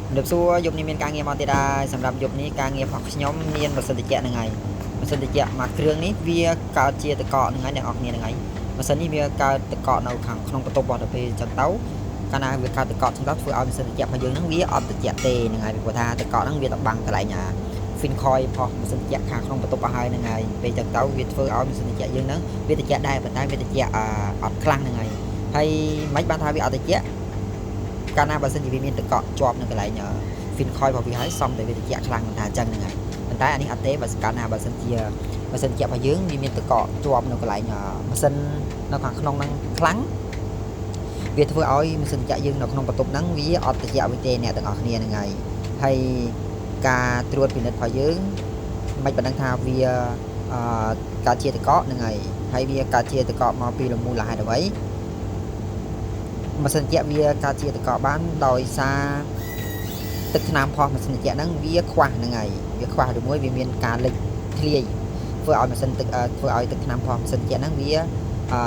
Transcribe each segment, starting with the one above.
ជំរាបសួរយប់នេះមានការងារមកទៀតហើយសម្រាប់យប់នេះការងាររបស់ខ្ញុំមានម៉ាស៊ីនត្រជាក់ហ្នឹងហើយម៉ាស៊ីនត្រជាក់មួយគ្រឿងនេះវាកើតជាទឹកកកហ្នឹងហើយអ្នកនរគ្នាហ្នឹងហើយម៉ាស៊ីននេះវាកើតទឹកកកនៅខាងក្នុងបន្ទប់របស់ទៅពេលអញ្ចឹងទៅកាលណាវាកើតទឹកកកអញ្ចឹងទៅធ្វើឲ្យម៉ាស៊ីនត្រជាក់របស់យើងហ្នឹងវាអត់ត្រជាក់ទេហ្នឹងហើយពីព្រោះថាទឹកកកហ្នឹងវាទៅបាំងកន្លែងអា fin coil របស់ម៉ាស៊ីនត្រជាក់ខាងក្នុងបន្ទប់អស់ហើយហ្នឹងហើយពេលអញ្ចឹងទៅវាធ្វើឲ្យម៉ាស៊ីនត្រជាក់យើងហ្នឹងវាត្រជាក់ដែរប៉ុន្តែវាត្រជាក់អត់ខ្លាំងហ្នឹងហើយហើយមិនបានថាវាអត់ត្រជាក់កាលណាបើសិនជាវាមានទឹកកកជាប់នៅកន្លែង fin coil របស់វាហើយសំតែវាត្រជាក់ខ្លាំងមិនថាអញ្ចឹងហ្នឹងហើយប៉ុន្តែអានេះអត់ទេបើកាលណាបើសិនជាម៉ាស៊ីនត្រជាក់របស់យើងវាមានទឹកកកជាប់នៅកន្លែងម៉ាស៊ីននៅខាងក្នុងហ្នឹងខ្លាំងវាធ្វើឲ្យម៉ាស៊ីនត្រជាក់យើងនៅក្នុងបន្ទប់ហ្នឹងវាអត់ត្រជាក់វិញទេអ្នកទាំងអស់គ្នាហ្នឹងហើយហើយការត្រួតពិនិត្យរបស់យើងមិនបានដឹងថាវាអឺកើតជាទឹកកកហ្នឹងហើយហើយវាកើតជាទឹកកកមកពីលមូលហេតុអ្វីម៉ាស៊ីនត្រជាក់វាកើតជាទឹកកកបានដោយសារទឹកថ្នាំផុសម៉ាស៊ីនត្រជាក់ហ្នឹងវាខ្វះហ្នឹងហើយវាខ្វះឬមួយវាមានការលេចធ្លាយធ្វើឲ្យម៉ាស៊ីនទឹកធ្វើឲ្យទឹកថ្នាំផុសម៉ាស៊ីនត្រជាក់ហ្នឹងវាអឺ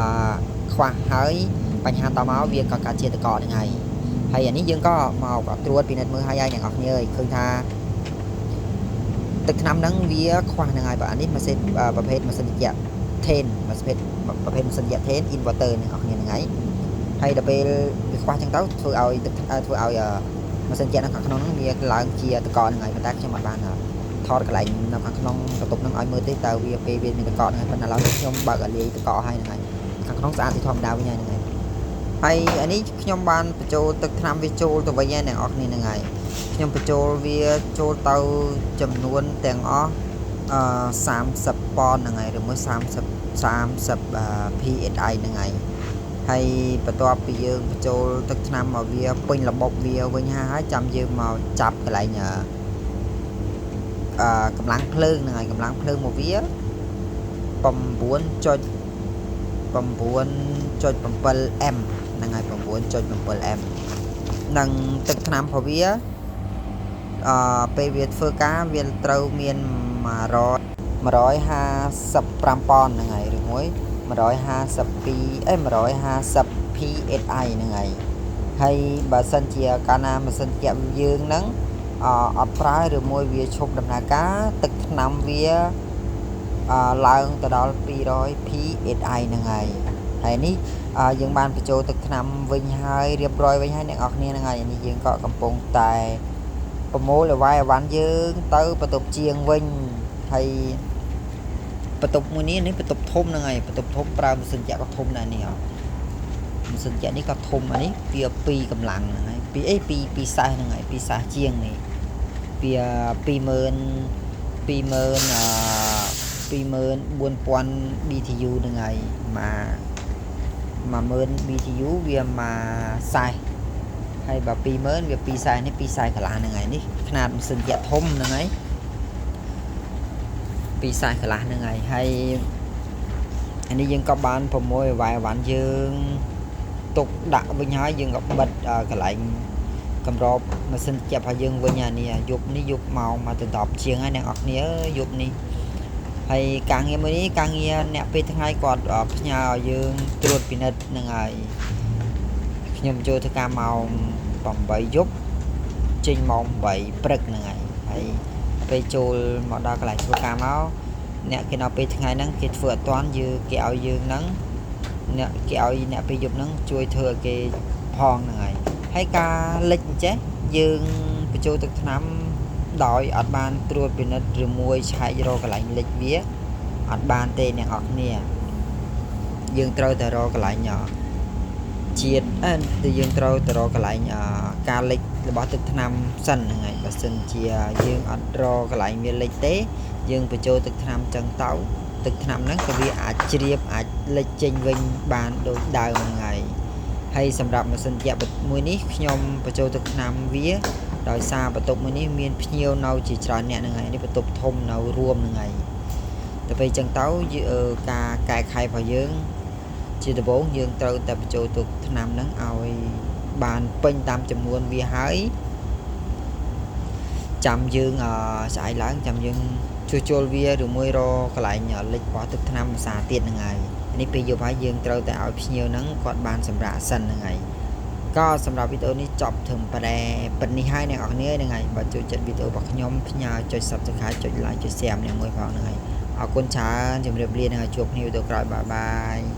ខ្វះហើយបញ្ហាតមកវាក៏កើតជាទឹកកកហ្នឹងហើយហើយអានេះយើងក៏មកត្រួតពិនិត្យមើលហើយហើយអ្នកនរគ្នាអើយឃើញថាទឹកថ្នាំហ្នឹងវាខ្វះហ្នឹងហើយបើអានេះម៉ាស៊ីនប្រភេទម៉ាស៊ីនត្រជាក់ Ten ម៉ាស៊ីនប្រភេទម៉ាស៊ីនត្រជាក់ Ten inverter អ្នកនរគ្នាហ្នឹងហើយហើយដល់ពេលវាខ្វះចឹងទៅធ្វើឲ្យទឹកធ្វើឲ្យម៉ាស៊ីនត្រជាក់នៅខាងក្នុងហ្នឹងវាឡើងជាទឹកកកហ្នឹងហើយប៉ុន្តែខ្ញុំអត់បានថតកន្លែងនៅខាងក្នុងបន្ទប់ហ្នឹងឲ្យមើលទេតើវាពេលវាមានទឹកកកហ្នឹងហើយប៉ុន្តែឥឡូវនេះខ្ញុំបើកឲ្យលាយទឹកកកហើយហ្នឹងហើយខាងក្នុងស្អាតជាធម្មតាវិញហើយហ្នឹងហើយហើយអានេះខ្ញុំបានបញ្ចូលទឹកថ្នាំវាចូលទៅវិញហើយអ្នកនរគ្នាហ្នឹងហើយខ្ញុំបញ្ចូលវាចូលទៅចំនួនទាំងអស់អឺ30ប៉ុនហ្នឹងហើយឬមួយ30 PSI ហ្នឹងហើយហើយបន្ទាប់ពីយើងបញ្ចូលទឹកថ្នាំមកវាពេញរបបវាវិញហើយចាំយើងមកចាប់កន្លែងអឺកម្លាំងភ្លើងហ្នឹងហើយកម្លាំងភ្លើងមកវា9.9.7 M ហ្នឹងហើយ9.7 M និងទឹកថ្នាំរបស់វាអឺពេលវាធ្វើការវាត្រូវមាន100 155ប៉ុនហ្នឹងហើយឬមួយ152អេ150 PSI ហ្នឹងហើយហើយបើសិនជាកាលណាម៉ាស៊ីនត្រជាក់យើងហ្នឹងអត់ប្រើឬមួយវាឈប់ដំណើរការទឹកថ្នាំវាអឡើងទៅដល់200 PSI ហ្នឹងហើយហើយនេះយើងបានបញ្ចូលទឹកថ្នាំវិញហើយរៀបរយវិញហើយអ្នកនរគ្នាហ្នឹងហើយនេះយើងក៏កំពុងតែប្រមូលអវ៉ៃអវ៉ាន់យើងទៅបន្ទប់ជាងវិញហើយបន្ទប់មួយនេះនេះបន្ទប់ធំហ្នឹងហើយបន្ទប់ធំប្រើម៉ាស៊ីនត្រជាក់ក៏ធំដែរនេះអត់ម៉ាស៊ីនត្រជាក់នេះក៏ធំអានេះវា2កម្លាំងហ្នឹងហើយពីអី2 2សេះហ្នឹងហើយ2សេះជាងនេះវា20000 20000អឺ24000 BTU ហ្នឹងហើយមក10000 BTU វាមួយសេះហើយបើ20000វា2សេះនេះ2សេះកន្លះហ្នឹងហើយនេះຂະຫນាតម៉ាស៊ីនត្រជាក់ធំហ្នឹងហើយ2សេះកន្លះហ្នឹងហើយហើយអានេះយើងក៏បានប្រមូលអវ៉ៃអវ៉ាន់យើងទុកដាក់វិញហើយយើងក៏បិទកន្លែងកម្របម៉ាស៊ីនត្រជាក់របស់យើងវិញអានេះយប់នេះយប់ម៉ោងមកទៅ10ជាងហើយអ្នកនរគ្នាយប់នេះហើយការងារមួយនេះការងារអ្នកពេលថ្ងៃគាត់ផ្ញើឲ្យយើងត្រួតពិនិត្យនឹងហើយខ្ញុំចូលធ្វើការម៉ោង8យប់ចេញម៉ោង8ព្រឹកហ្នឹងហើយហើយពេលចូលមកដល់កន្លែងធ្វើការមកអ្នកគេនៅពេលថ្ងៃហ្នឹងគេធ្វើអត់ទាន់យើងគេឲ្យយើងហ្នឹងអ្នកគេឲ្យអ្នកពេលយប់ហ្នឹងជួយធ្វើឲ្យគេផងហ្នឹងហើយហើយការលិចអញ្ចេះយើងបញ្ចូលទឹកថ្នាំដោយអត់បានត្រួតពិនិត្យឬមួយឆែករកកន្លែងលិចវាអត់បានទេអ្នកនរគ្នាយើងត្រូវតែរកកន្លែងជាតិអឺយើងត្រូវទៅរកកន្លែងការលិចរបស់ទឹកថ្នាំសិនហ្នឹងហើយបើសិនជាយើងអត់រកកន្លែងវាលិចទេយើងបញ្ចូលទឹកថ្នាំចឹងទៅទឹកថ្នាំហ្នឹងក៏វាអាចជ្រាបអាចលិចចេញវិញបានដូចដើមហ្នឹងហើយហើយសម្រាប់ម៉ាស៊ីនត្រជាក់មួយនេះខ្ញុំបញ្ចូលទឹកថ្នាំវាដោយសារបន្ទប់មួយនេះមានភ្ញៀវនៅជាច្រើនអ្នកហ្នឹងហើយនេះបន្ទប់ធំនៅរួមហ្នឹងហើយទៅពេលចឹងទៅការកែខៃរបស់យើងជាដំបូងយើងត្រូវតែបញ្ចូលទឹកថ្នាំហ្នឹងឲ្យបានពេញតាមចំនួនវាហើយចាំយើងស្អែកឡើងចាំយើងជួសជុលវាឬមួយរកន្លែងលិចរបស់ទឹកថ្នាំភាសាទៀតហ្នឹងហើយនេះពេលយប់ហើយយើងត្រូវតែឲ្យភ្ញៀវហ្នឹងគាត់បានសម្រាកសិនហ្នឹងហើយ។ ក៏សម្រាប់វីដេអូនេះចប់ត្រឹមប្រែប៉ុណ្នេះហើយអ្នកនរគ្នាហ្នឹងហើយបើចូលចិត្តវីដេអូរបស់ខ្ញុំផ្ញើចុច Subscribe ចុច Like ចុច Share ម្នាក់មួយផងហ្នឹងហើយអរគុណច្រើនជម្រាបលានឹងជួបគ្នាវីដេអូក្រោយ bye bye.